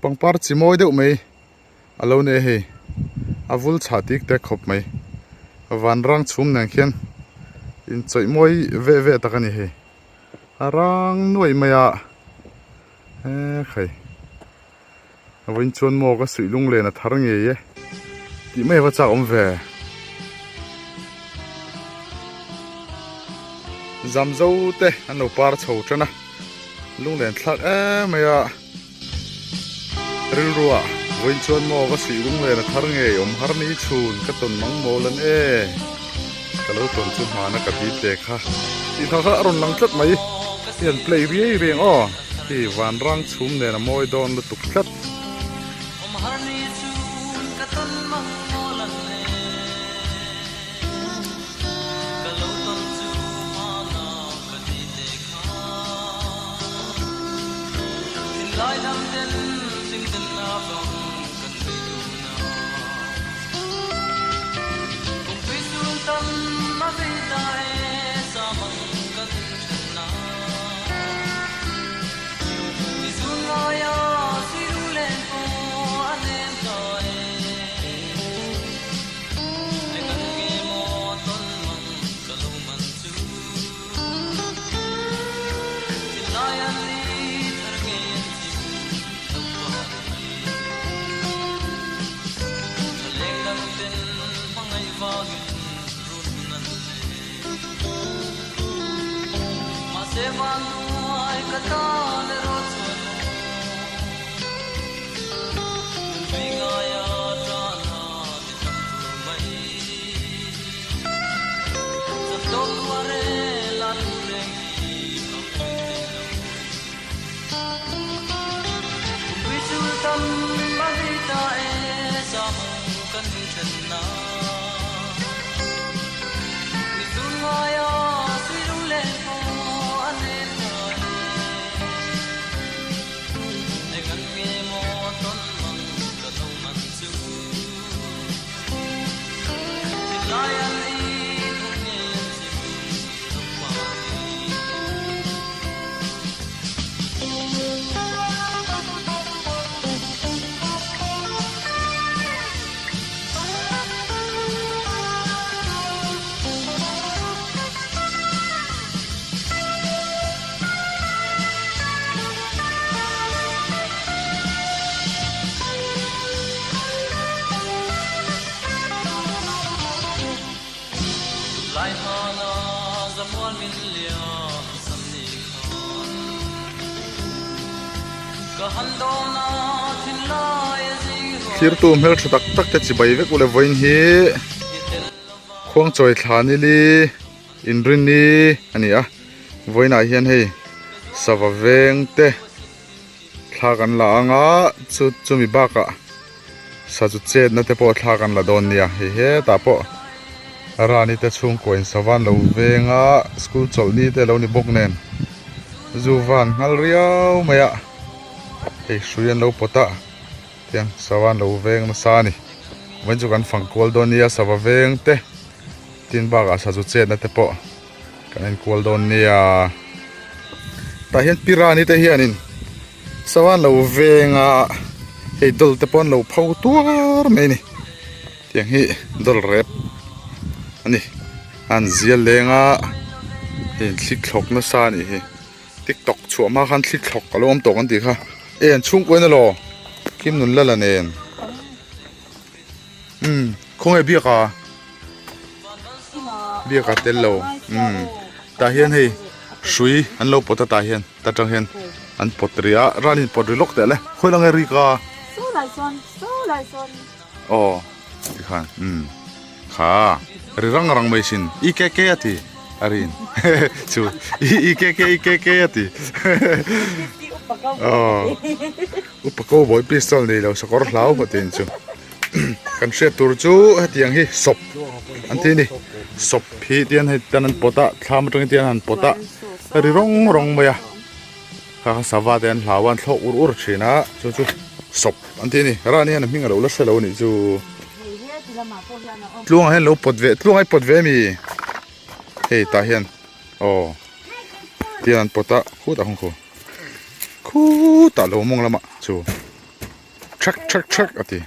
Pangpar chi mawi deuh mai a lo ni a hei a vul chhah tik tek khawp mai van rang chhum nen khian inchawih mawi veh veh tak a ni hei a rang nuaih mai a ekhai vawiin chuan maw ka suih lung len a thar ngei e tih mai ava chak awm ve zamzo te an lo par chho tan a lunglen thlak em mai a. Rilruah vawiin chuan maw ka suih lung len a thar ngei awm har ni chhun ka tawn mang mawl an e ka lo tawn chu hmana ka bit te kha tih thla kha a rawn lang tlat mai hi an play riai riai ang aw hi vanrang chhum nen a mawi dawn lutuk tlat. Thirtu hmeltha tak tak te chibai vek ule vawiin hi khuangchawi thla nili inrinni a ni a vawiinah hian hei sava veng te thla kan la ang a chu chumi bakah sa chu chetna te pawh thla kan la dawn nia hei hetah pawh Rani te chhungkaw in sava an lo veng a school chawlhni te alo ni bawk nen zu van nghal riau mai a hei hrui an lo pawt a tiang sava an lo veng nasa a ni vawiin chu kan fang kual dawn nia sava veng te tin bakah sa chu chetna te pawh. Kan enkual dawn nia. Tah hian pirani te hianin sawan lo venga hei dawlh te pawh an lo pho tuar mai a ni. Tiang hi dawlh rep a ni. A an zial leng a hei an thli thlawk nasa a nih hi. Tiktok chhuah hma khan thli thlawk a lo awm tawh kan tih kha. E an chhungkaw in elaw Kim nun lala nen. Umm khawnge biak a biak a tel lo umm tah hian hei hrui an lo pawt a tah hian ta tang hian an pawt rih a ran in pawt ri lawk teh le khawi lang e rik a aw tikhan umm kha ri rang rang mai sin i ke ke a ti a rin chu i ke ke i ke ke a ti aw. Upa cowboy pistol nei lo sakawr hlau pawh tiin chu kan hriat tur chu hetiang hi sawp an ti a ni sawp hi tian hei tan an pawt a thlam atangin tian an pawt a ri rawng rawng mai a kha kha sava te an hlau a an thlawk ur ur thin a chu chu sawp an ti a ni rani hian a hming a lo la hre lo a nih chu tluangah hian lo pawt ve tluangah hi pawt ve a mi hei tah hian aw tian an pawt a khutah khawn khaw. Khutah lo mawng lamah chu Thak thak thak a ti.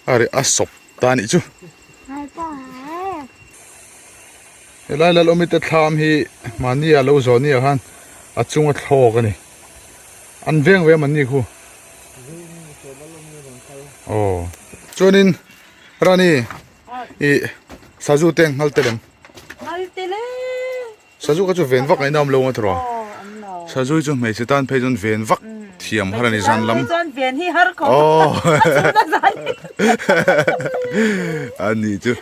A ri a sawp ta a nih chu. Helai Lalawmi te thlam hi mahni ah lo zawh ni ah khan a chunga thlawk a ni. An veng ve mahni khu. Aw. Chuanin Rani i sazu te nghal te lem. Nghal te le. Sazu kha chu ven vak ngaihna awm lo ang a tawrh a. Sazu hi chu hmeichhe tan phei chuan ven vak thiam har a ni zan lam. Hmeichhe tan ven hi har khawp. Aw a ni chu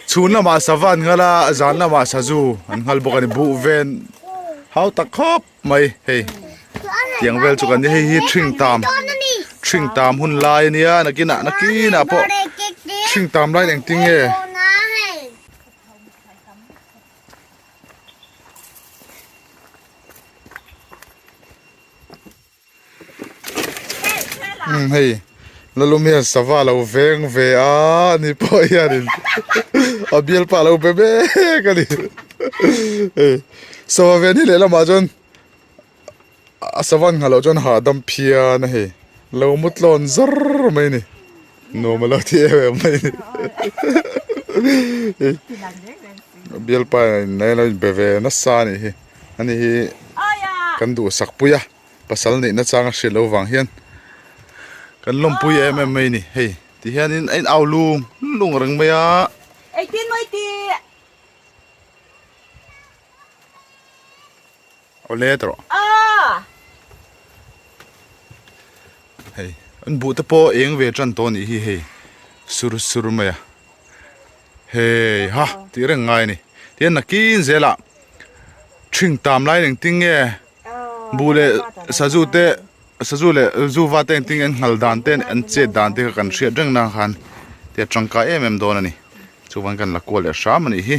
chhun lamah sava an nghal a zan lamah sazu an nghal bawk a ni buh ven hau tak khawp mai hei tiang vel chu kan ni hei hi thing tam thing tam hun lai a nia nakinah nakinah pawh thing tam lai engtin nge. Umm hei Lalum hian sava a lo veng ve a ani pawh hianin a bialpa a lo be mek a ni hei sava ven hi lehlamah chuan a sava an nghah loh chuan hahdam phian a hei lo mu tlawn zawr mai a ni nuam a lo ti em em mai a ni a bialpa in a lo inbe ve nasa a nih hi ani hi kan duhsak pui a pasal neihna chang a hriat loh vang hian kan lawmpui em em mai a ni hei ti hianin a in au lung lung reng mai a. Aw let rawh. Hei an buh te pawh eng ve tan tawh anih hi hei sur sur mai a hei ha tih reng ngai a ni tihian nakin zelah thing tam lai engtin nge buh leh sazu te sazu leh zuva te engtin nge an nghal dan te an chet dan te kha kan hriat reng na khan tia tangkai em em dawn a ni. Chuan kan la kual leh hram a nih hi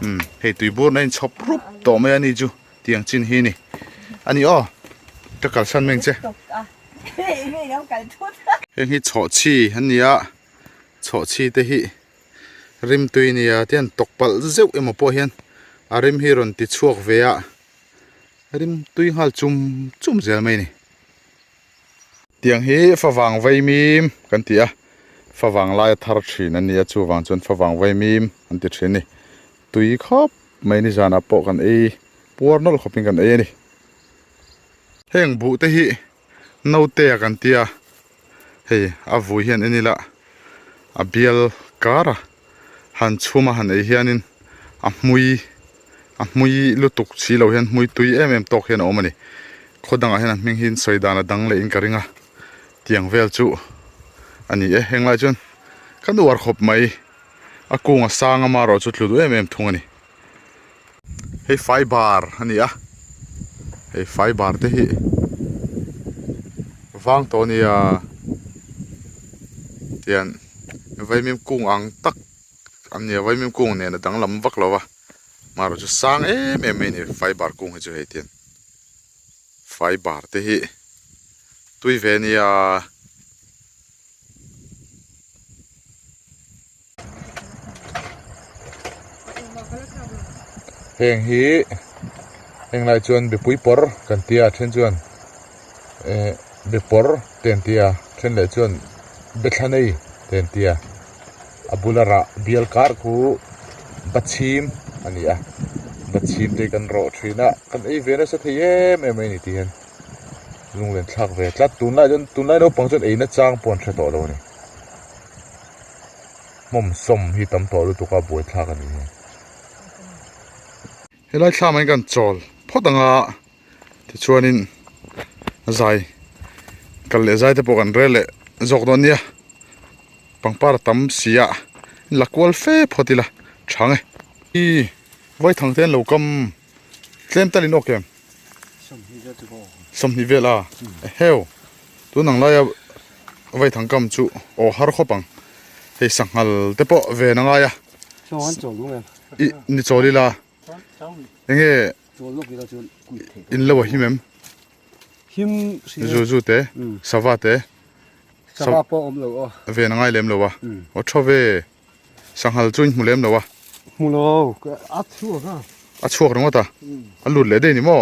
umm hei tui bur na inchhawp rup tawh mai a ni chu tiang chin hi ni a ni aw ka kalsan mai ang che heng hi chhawhchhi an ni a chhawhchhi te hi rim tui nia te an tawk palh zeuh emaw pawh hian a rim hi rawn ti chhuak ve a rim tui nghal chum chum zel mai a ni. Tiang hi favang vaimim kan ti a, favang laia thar thin a ni a, chuvang chuan favang vaimim an ti thin a ni. Tui khawp mai nizanah pawh kan ei puar nawlh khawpin kan ei a ni. Heng buh te hi naute a kan ti a, hei a vui hian en ila a bial kar a, han chhum a han ei hianin a hmui a hmui lutuk si lo hian hmui tui em em tawk hian a awm a ni khaw dangah hian a hming hi sawi dan a dang leh in ka ring a tiang vel chu a ni e heng lai chuan kan uar khawp mai a kung a sang a marawh chu tlu duh em em thung a ni hei fiber a ni a hei fiber te hi vang tawh a nia tian vaimim kung ang tak an nia vaimim kung nen a danglam vak lo va marawh chu sang em em mai a ni fiber kung hi chu hei tian fiber te hi tui ve a nia. Heng hi heng lai chuan mipui pawr kan tia then chuan eh be pawr te an tia then leh chuan be thla nei te an tia a bula rah bial kar khu bachhim a ni a bachhim te kan rawh thin a kan ei ve nasa thei em em mai a ni tih hian lunglen thlak ve tlat tunlai chuan tunlai naupang chuan ei na chang pawh an hre tawh lo a ni. Hmawm sawm hi tam tawh lutuk a buaithlak a ni hi. Helai thlam ah hian kan chawl phawt ang a tichuanin zai kal leh zai te pawh kan rel leh zawk dawn nia pangpar a tam si a la kual fe phawt ila tha nge. I vaithang te an lo kam tlem talin awk em? Sawmhnih vel a eheu tun ang laia vaithang kam chu aw har khawp ang hei sanghal te pawh ven a ngai a ih ni chawl ila enge in lo a him em zu zu te sava te ven a ngai lem lo a aw tha ve. Sanghal chu in hmu lem lo a. Hmu lo, a chhuak a. A chhuak ringawt a, a lut leh daih ni maw?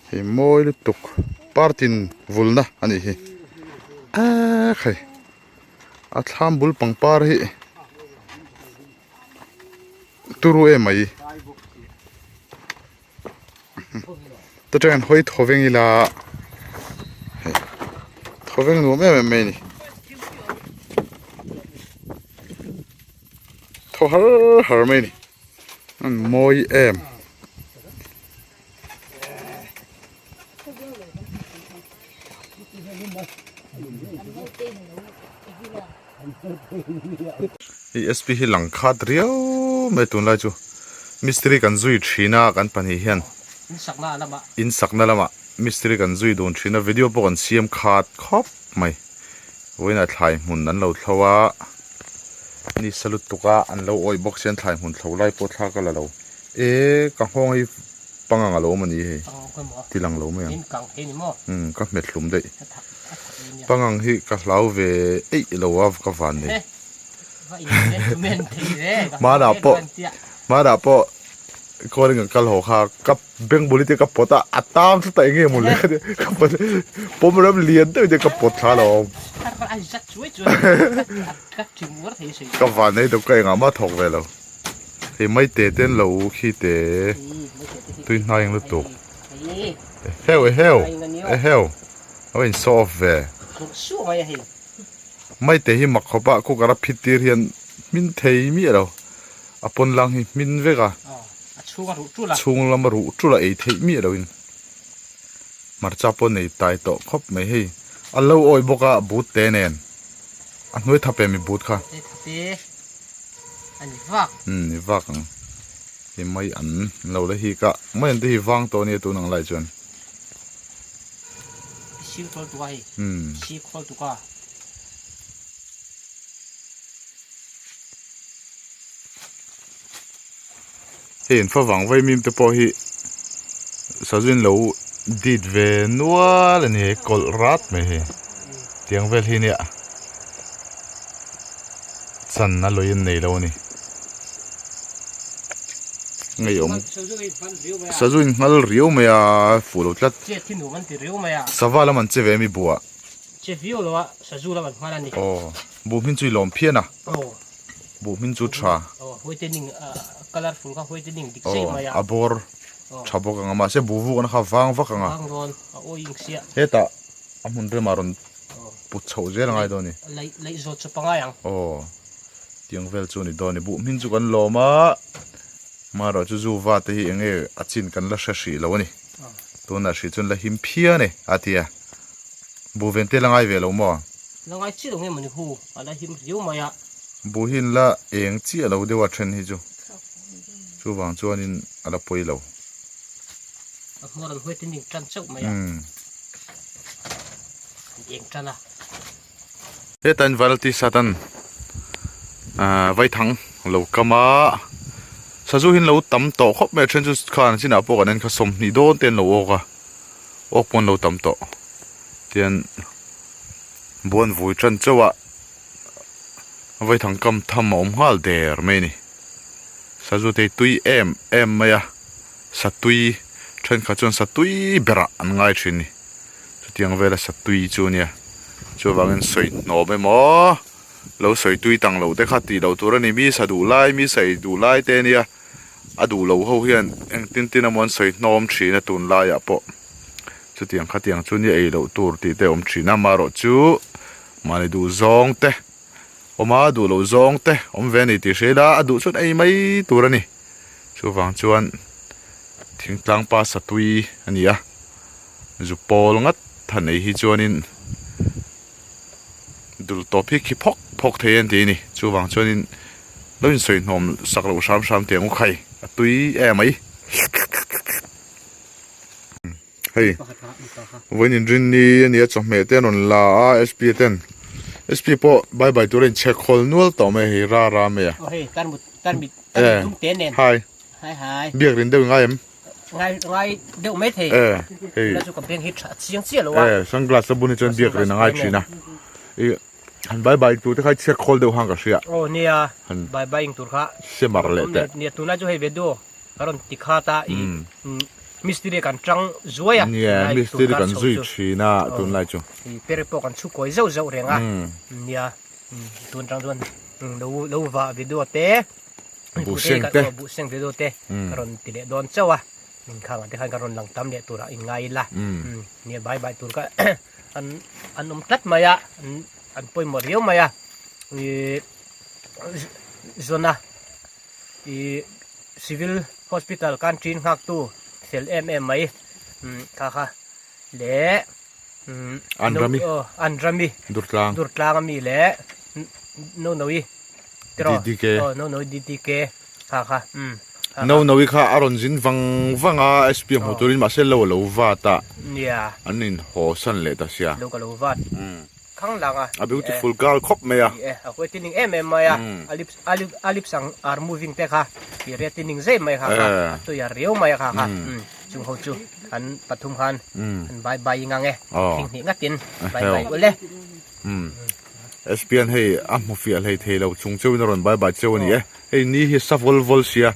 Hei mawi lutuk, partin vulna a nih hi. E khai a thlam bul pangpar hi turu em mai ta tang hian hawi thaw veng ila hei thaw veng nuam em em mai a ni thaw har har mai a ni an mawi em. Hei sp hi lang khat riau mai tunlai chu mistiri kan zui thin a kan pahnih hian in sakna lamah mistiri kan zui dun thin a video pawh kan siam khat khawp mai vawiinah thlai hmun an lo thlo a ni sa lutuk a an lo awih bawk sia thlai hmun thlo lai pawh thlak a la lo e ka nghawng hi Pangang a lo awm a ni hei, ti lang lo mai ang. Umm ka hmet hlum daih. Pangang hi ka hlau ve eih lo a ka van nei. Hmanah pawh hmanah pawh kawrin kan kal haw kha ka beng bul hi te ka pawt a, a tang thut a eng nge maw le ka ti ka pawt pawm ram lian deuh te ka pawt thla lo a awm. Ka van nei deuh ka engah mah thawk ve lo. Hei mai te te an lo khi te tui hnai ang lutuk eheu eheu eheu a va in show off ve mai te hi mak khawp a cooker a phit tir hian hmin thei miah lo a pawn lang hi hmin vek a chhung lama ruh tul a ei theih miah lo in hmarcha pawh nei tai tawh khawp mai hei a lo awih bawk a but te nen a hnuai thap em i but kha. A ni vak. Umm ni vak ang. Hei mai an lo la hik a, mai an te hi vang tawh a nia tun ang lai chuan. I sir khawl tuk a hei. Umm. Sir khawl tuk a. Hei an favang vaimim te pawh hi sazuin lo dit ve nual a ni hei kawlh rat mai hei tiang vel hi nia chan a lawi an nei lo a ni ngeiawm sazu in nghal riau mai a fuh lo tlat sava lam an che ve ami buh ah aw buh hmin chu i lawm phian a. Buh hmin chu tha. Aw a bawr tha bawk ang a mahse buh vuk an kha vang vak ang a. Hetah a hmun remah rawn put chhoh zel a ngai dawn a ni. Aw tiang vel chu a ni dawn a ni. Buh hmin chu kan lawm a, marawh chu zu va te hi eng nge a chin kan la hre hrih lo a ni. Tunah hrih chuan la him phian e a ti a. Buh ven te la ngai ve lo maw? La ngai chiah lo nge mawni hu, a la him riau mai a. Buh hi an la eng chiah lo deuh a then hi chu, chuvang chuanin a la pawi lo. A hmawr an huai ten ding tan chauh mai a, an eng tan a. Heta in viral t-shirt an vaithang lo kam a, sazu hi an lo tam tawh khawp mai a then chu khan chinah pawh kan en kha 20 dawn te an lo awk a. Awk pawn lo tam tawh tian buan vui tan chauh a vaithang kam tham a awm nghal der mai a ni sazu te hi tui em em mai a satui thenkhat chuan satui berah an ngai thin a ni chutiang vela satui chu a nia chuvangin sawi hnawm emaw lo sawi tui tang loh te kha tih loh tur a ni mi sa duh lai mi sawi duh lai te a nia. A duh lo ho hian engtin tin emaw an sawi hnawm thin a tunlaiah pawh chutiang khatiang chu nia ei loh tur tih te a awm thin a amaherawh chu mahni duh zawng te awm a duh loh zawng te awm ve a ni tih hria ila a duh chuan ei mai tur a ni chuvang chuan thingtlang pa satui a ni a zu pawl ngat han ei hi chuanin Dul tawp hi khi phawk phawk thei an ti a ni. Chuvang chuanin lo insawi hnawm sak loh hram hram teh ang u khai a tui em mai. Hei vawiin inrinni a nia chawhmeh te an rawn la a sp ten sp pawh bye bye tur a inchhek hawl nual tawh mai a hei ra ra mai a. Hi biak rin deuh i ngai em? Ngai ngai deuh mai thei. Eh, hei. La chu ka beng hi tha chiang chiah lo a. Eh, sunglass a bun hi chuan biak rin a ngai thin a. I han bye bye tur te kha chhiat khawl deuh hang ka hria. Oh nia. Han bye bye ing tur kha. Semar leh teh. Nia tunlai chu hei ve du ka rawn ti khat a i. Mistiri kan tang zuai a. Nia, mistiri kan zui thin a tunlai chu. Pere pawh kan chhu kawi zauh zauh reng a. Nia, tun tang chuan lo lo va video te, Buhseng te. Buhseng video te ka rawn ti leh dawn chauh a. Min khang ah te khan ka rawn lang tam leh turah in ngai ila. Nia, bai bai tur kha an an awm tlat mai a, an pawimawh riau mai a. Zona. I civil hospital canteen nghaktu fel em em mai kha kha leh Anrami Anrami Durtlang Durtlang ami leh Nonoyi tiraw DDK aw Nonoyi DDK kha kha umm Nonoyi kha a rawn zin vang vang a SP a hmuh turin mahse lo a lo vat a nia an in haw san leh ta sia lo ka lo vat. Khang lang a. A beautiful girl khawp mai a. Ni e, a huai tining em em mai a. A lips a lip a lips ang are moving te kha i ria tining zai mai kha kha a tui a riau mai a kha kha. Chung ho chu an pathum khan an bye bye ngang e. Thing hnih ngatin bye bye ule. SPN hei a hmu fiah hlei thei lo chung cheuhin a rawn bye bye cheu a ni e. Hei ni hi sa vawl vawl sia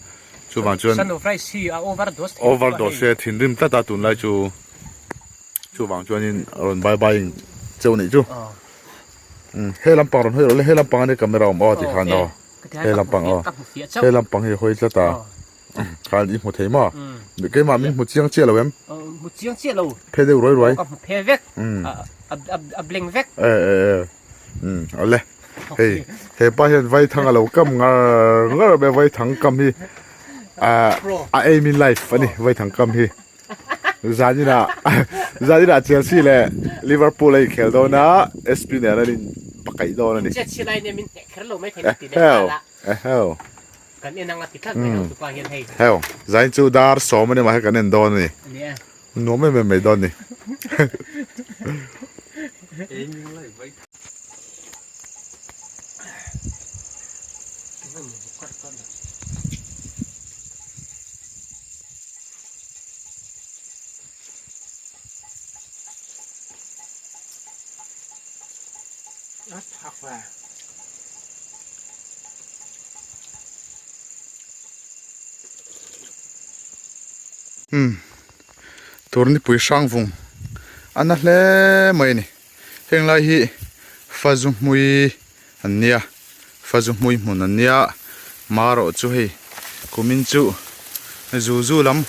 chuvang chuan Son of rice hi a overdose thei overdose e thinrim tlat a tunlai chu. Chuvang chuanin a rawn bye bye in cheu nih chu. He lampang rawn hawi rawh le, he lampang ania camera awm aw tikhan aw. He lampang aw. He lampang hi hawi tlat a. Khan i hmu thei maw? Keimah min hmu chiang chiah lo em? Hmu chiang chiah lo. Phe deuh ruai ruai. Ka hmu phe vek. A blank vek. E e e. Awle. Hei he pa hian vaithang a lo kam ngar ngar mai vaithang kam hi a aim in life ani vaithang kam hi. Zanina Zanina Chelsea leh Liverpool a inkhel dawn a, SP nen an in pakaih dawn a ni. Chelsea lai nen min hneh kher lo mai thei na ti leh nghal a. Eheu. Kan en anga ti tlat mai ho tupa hian hei. Heu, zain chu dar sawm a ni mahse kan en dawn a ni. Ani e. Nuam em em mai dawn a ni. Umm turnipui hrang vung a na hle mai a ni heng lai hi fazu hmui an nia fazu hmui hmun an nia marawh chu hei kumin chu zu zu lam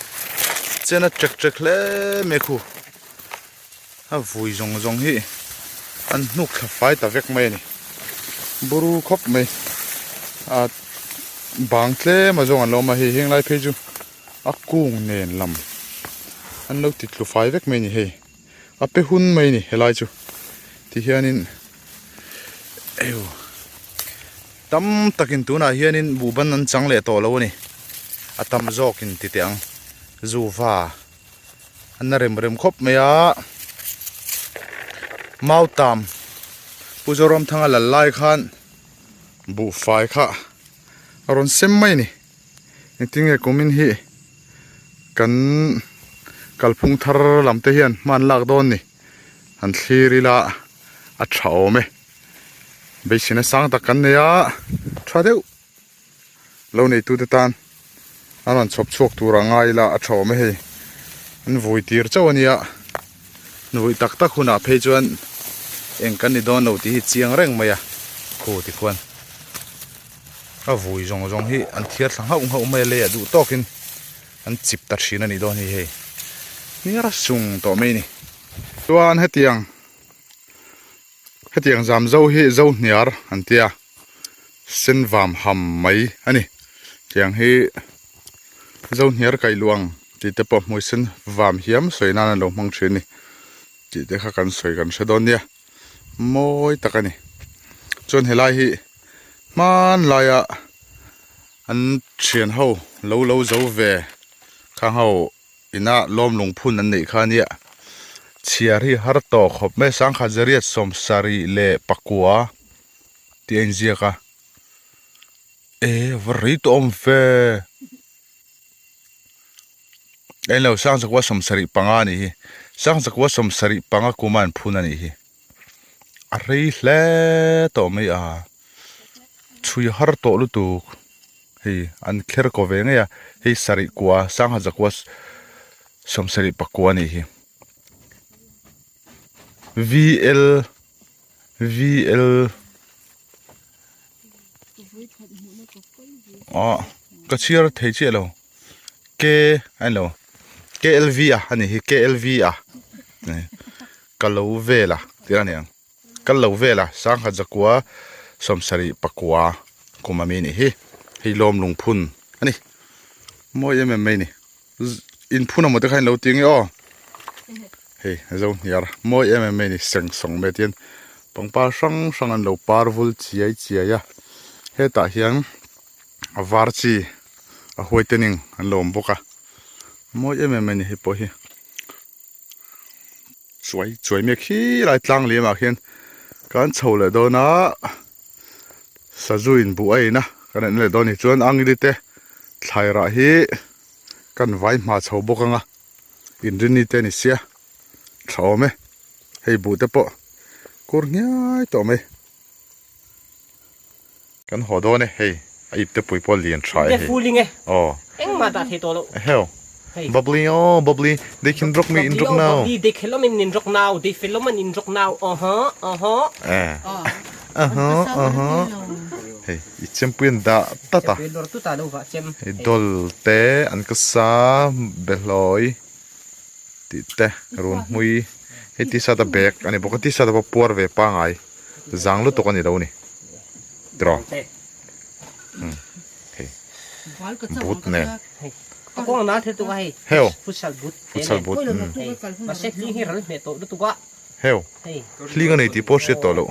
chen a trek trek hle mai khu a vui zawng zawng hi an hnuk thla fai ta vek mai a ni buru khawp mai a bang tlem a zawng an lo awm a hei heng lai phei chu a kung nen lam an lo ti tlu fai vek mai a ni hei. A pe hun mai a ni helai chu tihianin eu tam takin tunah hianin buhban an chang leh tawh lo a ni a tam zawkin ti teh ang zuva an la rem rem khawp mai a mautam Pu Zoramthanga lal lai khan buhfai kha a rawn sem mai a ni. Engtin nge kumin hi kan kalphung thar lam te hian hman lak dawn ni han thlir ila a tha awm e beisina sang tak kan nei a tha deuh lo neitu te tan an rawn chhawp chhuak tur a ngai ila a tha awm e hei an vui tir chauh a nia vui tak tak hunah phei chuan eng kan ni dawn lo tih hi chiang reng mai a khu tikhuan. A vui zawng zawng hi an thiar thla nghauh nghauh mai a leiah duh tawkin an chip ta thin a nih dawn hi hei hniar sung tawh mai a ni. Chuan hetiang hetiang zam zo hi zo hniar an tia sen vam ham mai a ni. Tiang hi zo hniar kaih luh ang tih te pawh hmui sen vam hiam sawi nan an lo hmang thin a ni tih te kha kan sawi kan hre dawn nia mawi tak a ni. Chuan helai hi. Hmanlaia an thian ho lo lo zo ve khang ho ina lawm lungphun an neih kha ania chhiar hi har tawh khawp mai sangkhat zariat sawm sarih leh pakua tih a inziak a e va rei tawh awm ve englo sangchakua 75 a nih hi sangchakua 75 kuma an phun a nih hi. A rei hle tawh mai a chhui har tawh lutuk hei an kher kaw ve ngei a hei sarih kua sangha zakua. 69 a nih hi VL VL ah ka chhiar thei chiah lo K a ni lo KLV a a nih hi KLV a ka lo vel a tih a ni ang. Kal lo vel a, sangha zakua 79 kum ami nih hi, hei lawm lungphun a ni, mawi em em mai ni, inphun amaw te kha in lo ti nge aw, hei zo hniar mawi em em mai ni seng sawng mai tian pangpar hrang hrang an lo par vul chiai chiai a, hetah hian a var chi a huai te ning an lo awm bawk a, mawi em em mai ni hei pawh hi. Chuai chuai mek hi lai tlang liam ah khian kan chho leh dawn a sazu in buh a in a kan en leh dawn a ni chuan angili te thlai rah hi kan vai hma chho bawk ang a inrini te a ni sia tha awm e hei buh te pawh kur hniai tawh mai. Kan haw dawn e hei a ip te pui pawh lian tha e hei. Fuling e. Aw. Engmah dah thei tawh loh. Heo. Hei. Bubbly aw bubbly they can rock me in rock now. Bubbly they can in in rock now they feel in in rock now uh huh uh huh. Eh. Uh huh uh huh. Hei i chempui an dah tat a. Chempui lawr tut a lo vah chem. Hei dol te an ka sa behlawi tih te run hmui hei t-shirt a bag a ni bawk a t-shirt a pawh puar ve pangai. Zang lutuk a ni lo ni tiraw hei but nen heo futsal but heo hling a nei tih pawh hriat tawh loh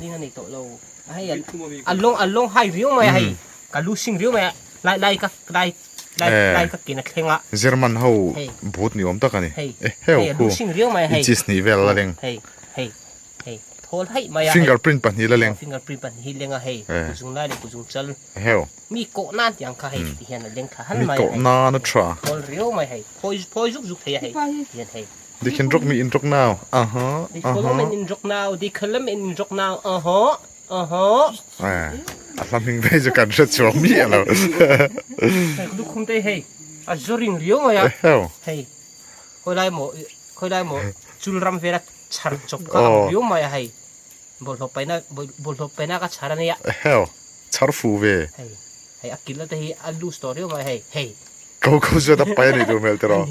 German ho but ni awm tak a ni heo khu inches hnih vel a leng. Hei thawl haih mai a hei. Fingerprint pahnih la leng. Fingerprint pahnih hi leng a hei. Kuzung lai leh kuzung chal. Heo. Mi kawh nan tih ang kha hei ti hian a leng thla han mai a hei. Mi kawh nan a tha. Thawl riau mai hei. Phawi phawi zuk zuk thei a hei. Ti hian hei. They can rock me in rock now. Aha. They follow me in rock now. They call me in rock now. Aha. Aha. Eh. A hla hming vei chu kan hre chhuak miah lo. Lukhum te hei. A zawring riau mai a. Heo. Hei. Khawi lai maw khawi lai maw chul ram vela chhar chawp kha ang riau mai a hei bawlhhlawh paihna bawlhhlawh paihna ka chhar a nia. Heo chhar fu ve. Hei hei a kilh na te hi a loose tawh riau mai a hei hei. Ko ko zuat a pai a nih duh hmel tiraw.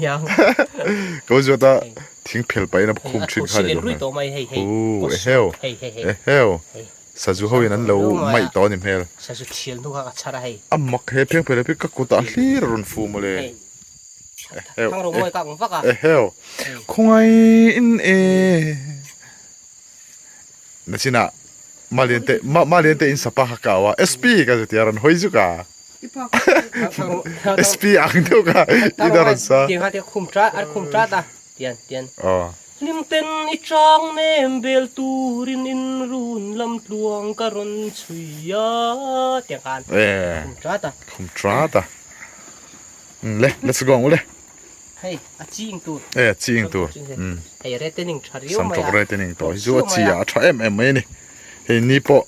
Ko zuat a thing phel pahin a khum thin kha a nih duh hmel. Huu eheu eheu sazu ho in an lo maih tawh a ni hmel. Sazu thial hnu kha ka chhar a hei. A mak he pheng phel hi ka kutah hlir a rawn fu mawle. Eheu khawngai in e nachinah malian te malian te in sapa kha ka au a SP ka chu tia rawn hawi zuk a SP ang deuh kha i da rawn sa aw. Hlimten i chang nem bel turin in run lam tluang ka rawn chhui a tiang khan khum tat a khum tat a. Le, let's go ang u le. Hei, a chi ing tur. E, a chi ing tur. Hei, retening tha riau mai a. Sam tawk retening tawh hi chu a chi a tha em em mai a ni. Hei ni pawh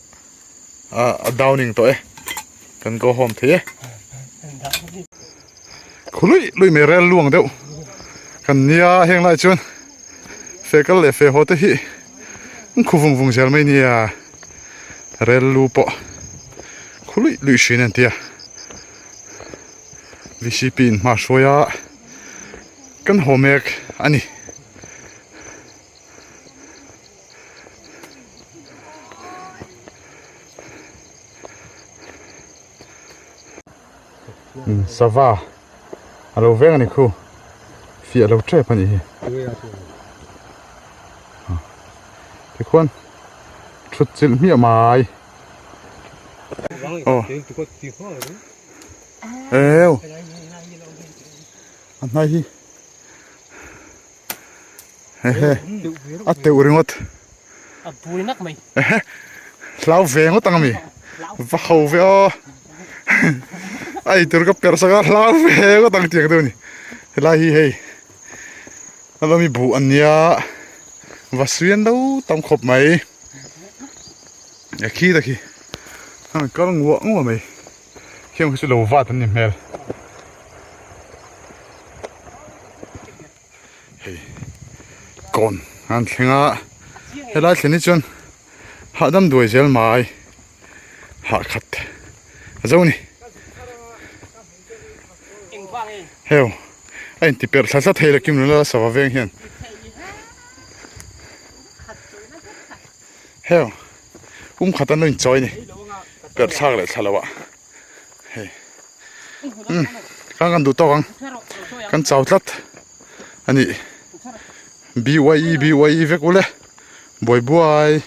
a downing tawh e. Kan go home thei e. Khului lui mai rel luang deuh. Kan nia heng lai chuan fe kal leh fe haw te hi an khu vung vung zel mai nia. Rel lu pawh khului lui hrin an tia. VCP in hma hruai a kan haw mek a ni. Sava a lo veng a ni khu fiah lo tep a nih hi tikhuan thut chilh hmiah mai. Aw. Eo. A hnai hi. Hehe. A teuh ringawt. A bui nak mai. Ehe. Hlau ve ngawt ang ami. Va ho ve aw. A eitur ka perh sak a hlau ve ngawt ang tiang deuh a ni. Helai hi hei. Alawmi buh an nia. Va suian lo tam khawp mai. E khi ta khi an kal nguah nguah mai khiang khi chu lo vat an ni hmel. Kawn an thleng a helai thlen hi chuan hahdam duai zel mai hah khat a zo a ni heu a inti perh thla thla thei lo kim lo la sava veng hian heu um khat an lo inchawi a ni perh thlak leh thla loh ah hei umm khan kan duh tawk ang kan chau tlat a ni BYE BYE vek ule buai buai.